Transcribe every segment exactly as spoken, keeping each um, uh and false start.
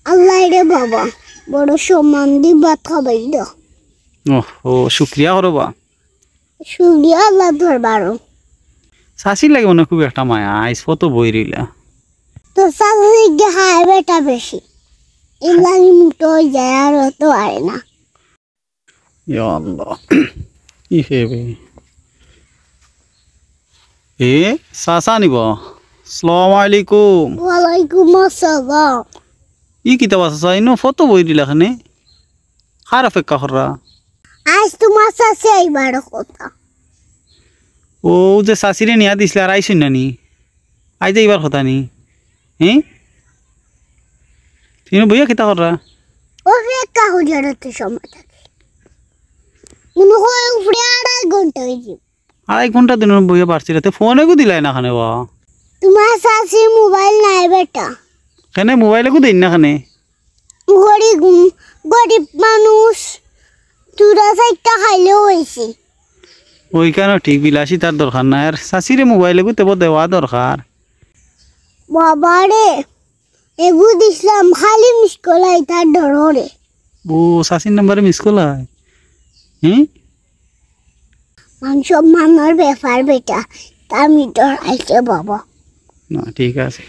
আল্লাহ রে বাবা, বড় সম্মান দি ভাত খাবাইলো। ওহ, ও, শুকরিয়া করো বা। শুকরিয়া আল্লাহ দরবারো। চাচির লাগি মনে খুব একটা মায়া, আইজ কত বই রইলা। তো চাচি গিয়া খায় বেটা বেশি, এর লাগি মুটো অই যায় আর অত আয় না। ইয়া আল্লাহ। ই হে বে। এ, চাচা নিব। আসসালামু আলাইকুম। ওয়ালাইকুম আসসালাম। ই কিতা বা চাচা, ইনো ফটো বই দিলা খানে? কার অপেক্ষা কররা? আইজ তুমার চাচি আইবার কথা। ও যে চাচিরে নিয়া দিছলা, আর আইছইন না নি? আইজ আইবার কথা নি? হে? তুমি বইয়া কিতা কররা? অপেক্ষা করিয়া রাতে সময় থাকে। মনে হয় উপরে আড়াই ঘন্টা অই যাইব। আড়াই ঘন্টা দিন বইয়া পারছি রাতে, ফোন এগু দিলাই না খানে বা। তুমার চাচির মোবাইল নাই বেটা। কেনে মোবাইল এগু দেইন না খানে? গরিব, গরিব মানুষ, দুইটা চাইরটা খাইলেও অইছে। ওইখানো ঠিক, বিলাসিতার দরকার নাই। আর চাচিরে মোবাইল এগু তেব দেওয়া দরকার। বাবারে, এগু দিছলাম, খালি মিস কল আয় তার ডররে। ও, চাচির নাম্বারে মিস কল আয়? হুম? মান সম্মানর ব্যাপার বেটা, তা আমি ডরাইছে বাবা। না, ঠিক আছে।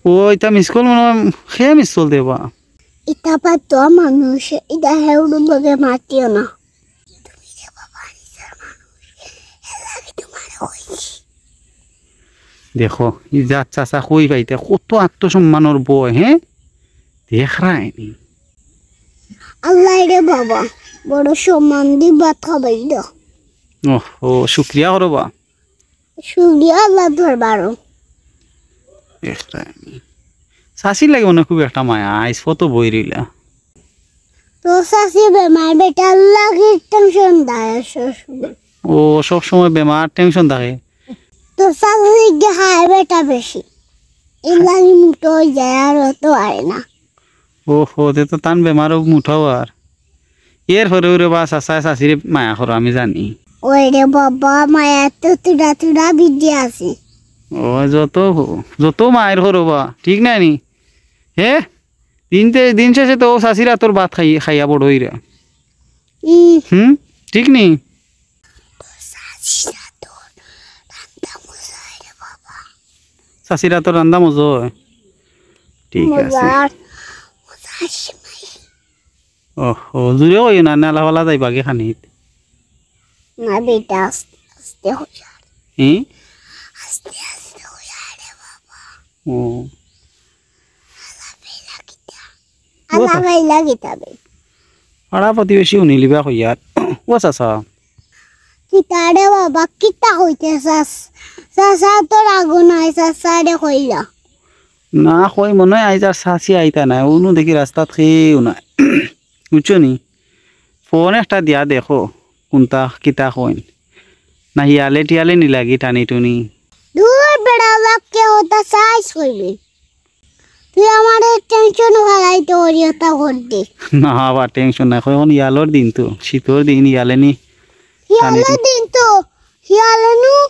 ও, ইতা মিস কল মনে হয়, কে মিস কল দেবা? ইতা পাতো মানুষ, ইতা হেউরু লগে মাতিও না। তুমি যে বাবা নিজর মানুষ, এর লাগি তুমারে কইছি। দেখো, ই জাত চাচা কই পাইতে, কত আত্মসম্মানর বয়, হে? দেখরায়নি। আল্লাহ রে বাবা, বড় সম্মান দি ভাত খাবাইলো। ওহ, ও, শুকরিয়া করো বা। শুকরিয়া আল্লাহ দরবারো। দেখরায়নি। চাচির লাগি মনে খুব একটা মায়া, আইজ ফটো বই রইলা। তো চাচি বেমার, বেটার লাগি টেনশন দেয় সবসময়। ও, সবসময় বেমার, টেনশন থাকে। তো চাচি গিয়া খায় বেটা বেশি, এর লাগি মুটো অই যায় আর অত আয় না। ওহো, তে তো তান বেমারও মুটাও আর। এর পরে ওরে বা চাচায় চাচিরে মায়া করো, আমি জানি। ওই রে বাবা, মায়া তো তুরা তুরা বিদ্যা আছে। ও, যত হ-, যত মায়ের করো বা, ঠিক নাই নি? হে? দিন তে-, দিন শেষে তো ও চাচির আতর ভাত খাই-, খাইয়া বড় অইরা। হুম। হুম? ঠিক নি? চাচির আতর রান্দা মজা অয়। ঠিক আছে। মজার, মজার সময়। ওহ, ও, জুরে কইও না, নালা ফালা যাইবা গে খানিত। না বেটা, আস্তে আস্তে কইয়া। হুম? আস্তে আস্তে কইয়া রে বাবা। ও। ও আল্লাহ চাচা। ভাই লাগি তবে। পাড়া প্রতিবেশী হুনিলিবা কইয়ার। ও চাচা। কিতা রে বাবা, কিতা কইতে চাস? চাচা তো রাগো নাই, চাচা রে কইলা। না কই মনে হয় আইজ আর চাচি আইতা নায়, উনু দেখি রাস্তাত কেউ নাই। বুঝছো নি? ফোন একটা দিয়া দেখো, কুনতা কিতা কইন। না হিয়ালে টিয়ালে নি লাগি টানি টুনি। দূর বেড়া, বাপকে ওটা সাইজ কইবে। তুই আমারে টেনশন ফালাইতে পারি, ওটা করতে। না, আবার টেনশন না, এখন ইয়ালর দিন তো, শীতর দিন, ইয়ালে নি। ইয়ালর দিন তো, ইয়ালে নু,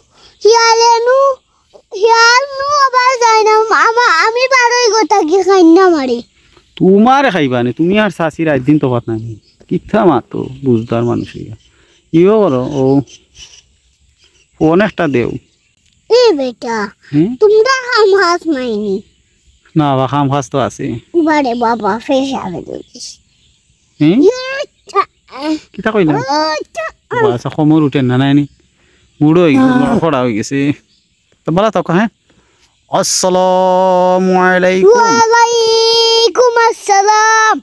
ইয়ালে নু, ইয়াল নু আবার যায় না। আমা-, আমি বারোই গোটা কি খাই না মারি। তুমারে খাইবা নি, তুমি আর চাচির আইজ দিন তো ভাত নাই। কিতা মাতো, বুঝদার মানুষ হইয়া। ইও করো, ও, ফোন একটা দেও। এ বেটা, হুম? তুমরা কাম কাজ নাই নি? না বা, কাম কাজ তো আছে। উবারে বাবা, ফের যাবে দেখিস। হুম? ইয়া, চা, আহ, কিতা কইলাম? ও, চা, আহ। ও, আচ্ছা, কোমর উঠে না, নাই নি? বুড়ো হই গেছে, খড়া হই গেছে। তো বলা তো, হ্যাঁ? আসসালামু আলাইকুম। ওয়ালাইকুম আসসালাম।